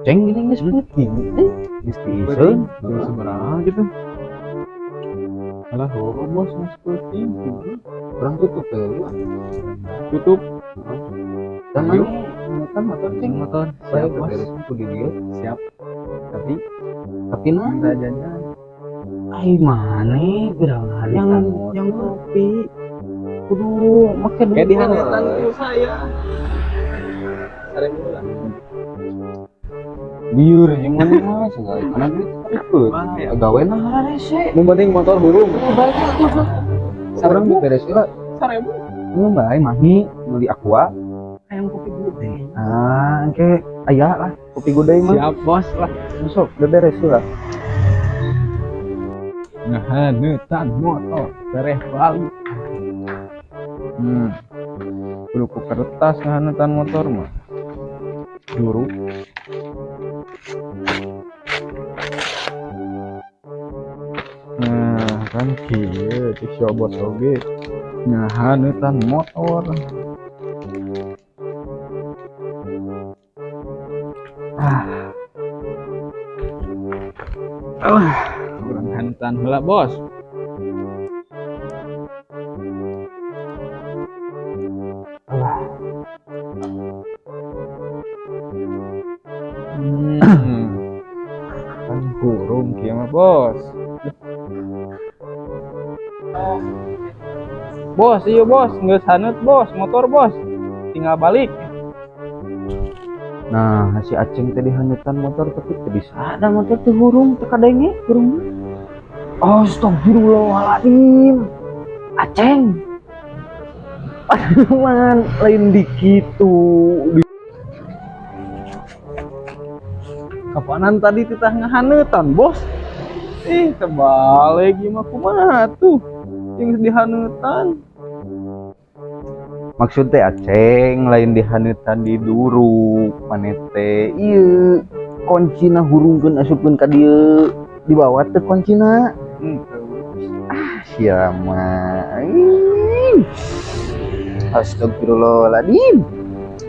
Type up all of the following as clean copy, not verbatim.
Ceng, gini geus peuting eh geus tiiseun. Jam sabaraha gitu? Alah, oh bos, geus peuting. Urang tutup ya. Tutup. Dan Yuk. mana motor, Ceng? Motor. Saya Siap, bos. Beberes ku di dieu. Siap. Tapi Tapi nah, minta jajan. Ai maneh pirang hari Yang kopi. Kudu make duit. Kayak dihaneutan ku saya. 1000 lah. Lieur jeung maneh mah segala karena duit ribet. Wah, ya. Gawe na hararese. Mun penting motor hurung. Balik atuh. Urang beberes heula. 1000. Nu bae mahi meuli Aqua. Hayang kopi gede. Ah, engke aya lah kopi gudai mah. Siap, bos lah. Masuk, beberes heula. Ngahaneutan motor tereh balik. Kudu ku kertas ngahaneutan motor mah. Duru. Nah, kan kieu cek si Obos oge ngahaneutan motor. Ah. Ah, urang haneutan heula, Bos. Alah. Kan hurung kieu mah, Bos. Bos, iya bos, geus haneut bos, motor bos. Tinggal balik. Nah, si Aceng tadi haneutan motor tapi teu bisa ada motor teu hurung, teu kadenge hurung. Astagfirullahaladzim. Aceng. Aduh, man, lain di kitu. Kapanan tadi titah ngahaneutan, bos? Ih, terbalik ieu mah kumaha tuh? Yang dihaneutan. Maksud teh Aceng lain dihaneutan di duruk maneh teh ieu kuncina hurungkeun asupkeun ka dieu, dibawa teh kuncina. Ah, sia mah. Ih. Astagfirullahaladzim.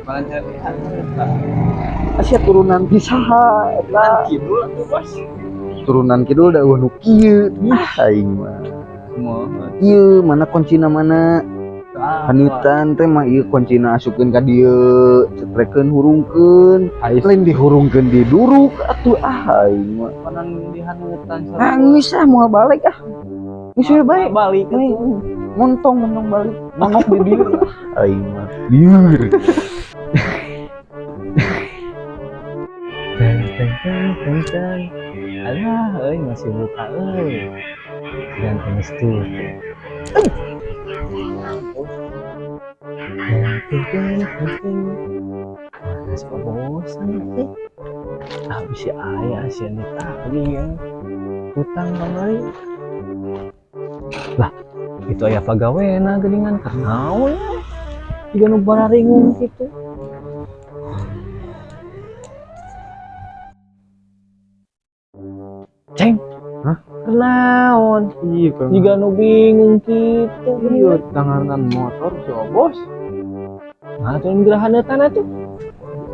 Malah jadi haneutan. Asia turunan ti saha eta? Kidul atuh, bos. Turunan kidul da euweuh nu kieu. Ah, aing mah. Kumaha? Ieu mana kuncina, mana? Haneutan teh mah ieu kuncina asupkeun ka dieu, cetrekeun, hurungkeun. Ais. Lain dihurungkeun di duruk atuh, ah aing mah. Kapanan dihaneutan. Nangis ah, moal balik ah. Geus we bae. Balik Nih, atuh. Montong montong balik. Mangok di dieu. Aing mah. Lieur. Teng teng teng teng teng. Alah, euy masih buka euy. Dan geus tutup. Teng teng teng teng teng. Mana si bosan sih? Ah, bisa aya si Anita yang hutang kamari. Lah, itu aya pagawena geuningan kunaon ya? Jiga nu bararingung kitu. Ceng. Hah? Kunaon? Iya kan. Jiga nu bingung kitu. Iya, tanganan motor si Obos. Nah, tuh gerahaneutan atuh.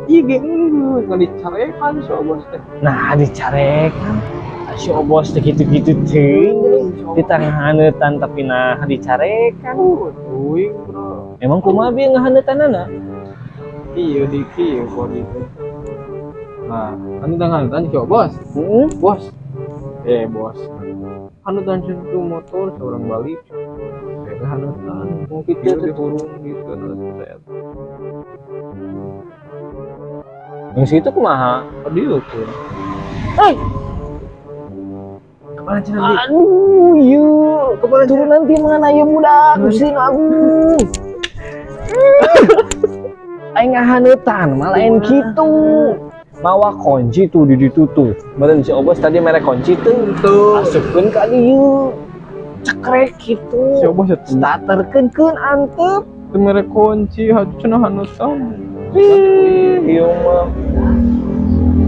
Iya ge enggeus nggak dicarekan si Obos teh. Nah, dicarekan. Si Obos teh kitu-kitu teuing geuning. Di tangahaneutan tapi nah dicarekan. Oh, teuing bro. Emang kumaha bieu ngahaneutanana? Iya di kieu kok itu. Nah, kan tanganan si Obos. Heeh. Bos. Eh, bos. Hanutan itu motor seorang balik. Eh, hanutan. Oh, kitu Iya tuh. dihurung di sana saya. Yang situ kumaha? Aduh, tuh. Hei, Kemana cenah di? aduh, ieu. Turunan ti mana ieu budak? Gusti nu agung. Aing ngahaneutan malah lain kitu. Mawa kunci tuh di ditu tuh. Meureun si Obos tadi mere kunci tuh. Tuh. Asupkeun ka dieu. Cekrek gitu. Si Obos ya Starterkeun keun antep. teu mere kunci cenah hanutan. Ih, ieu mah.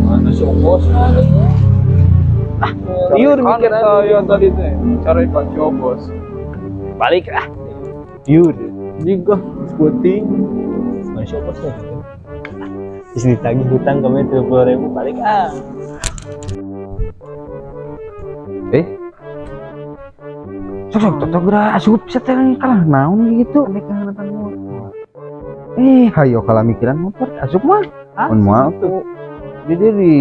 Mana si Obos mah nih? Ah, liur Carekan mikiran. saya tadi teh. Carekan si Obos. Balik ah. Liur. Jika sebuting Mana si Obos nih? Terus ditagih hutang kami 30.000, balik ah. Eh. Sok sok toto geura asup setel kalah naon gitu. Mereka hanutan motor. Eh, hayo kalau mikiran motor asup mah. Mun moal tuh. Jadi di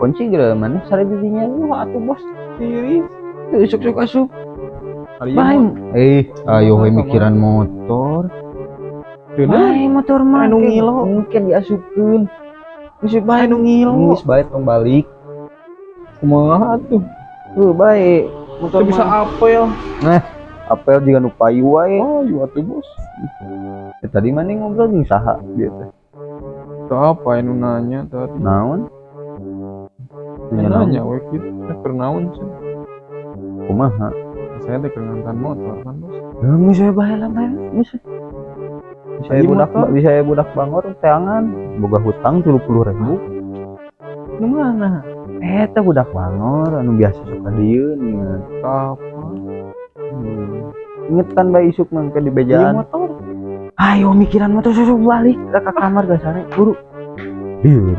kunci geura mana sare didinya? Wah, atuh bos, tiris. Tuh, sok sok asup. Hari Bae. Eh, ayo we mikiran motor. Bae motor mah. Anu ngilo. Mungkin diasupkeun. Geus bae. Anu ngilo. Geus bae tong balik. Kumaha atuh? Tuh bae motor Teu bisa mah. Apel. Nah, apel juga nu payu wae. Oh, iya atuh bos. Eh, tadi mana ngobrol jeung saha dia teh? Teu apa anu nanya tadi. Naon? Nanya, nanya we kitu, teh keur naon cenah. Kumaha? Saya teh keur ngantan motor kan bos. Ya geus we bae lah bae. Geus. Bisa Tadi budak motor. Bisa budak bangor teangan boga hutang 30.000. Nu mana? Eh, teh budak bangor anu biasa suka dieun ya. Teu apa? Ingetan bae isuk mah ke di Ieu bejaan. Motor. Ayo mikiran motor, susu balik ke kamar gak sare buru. Iya.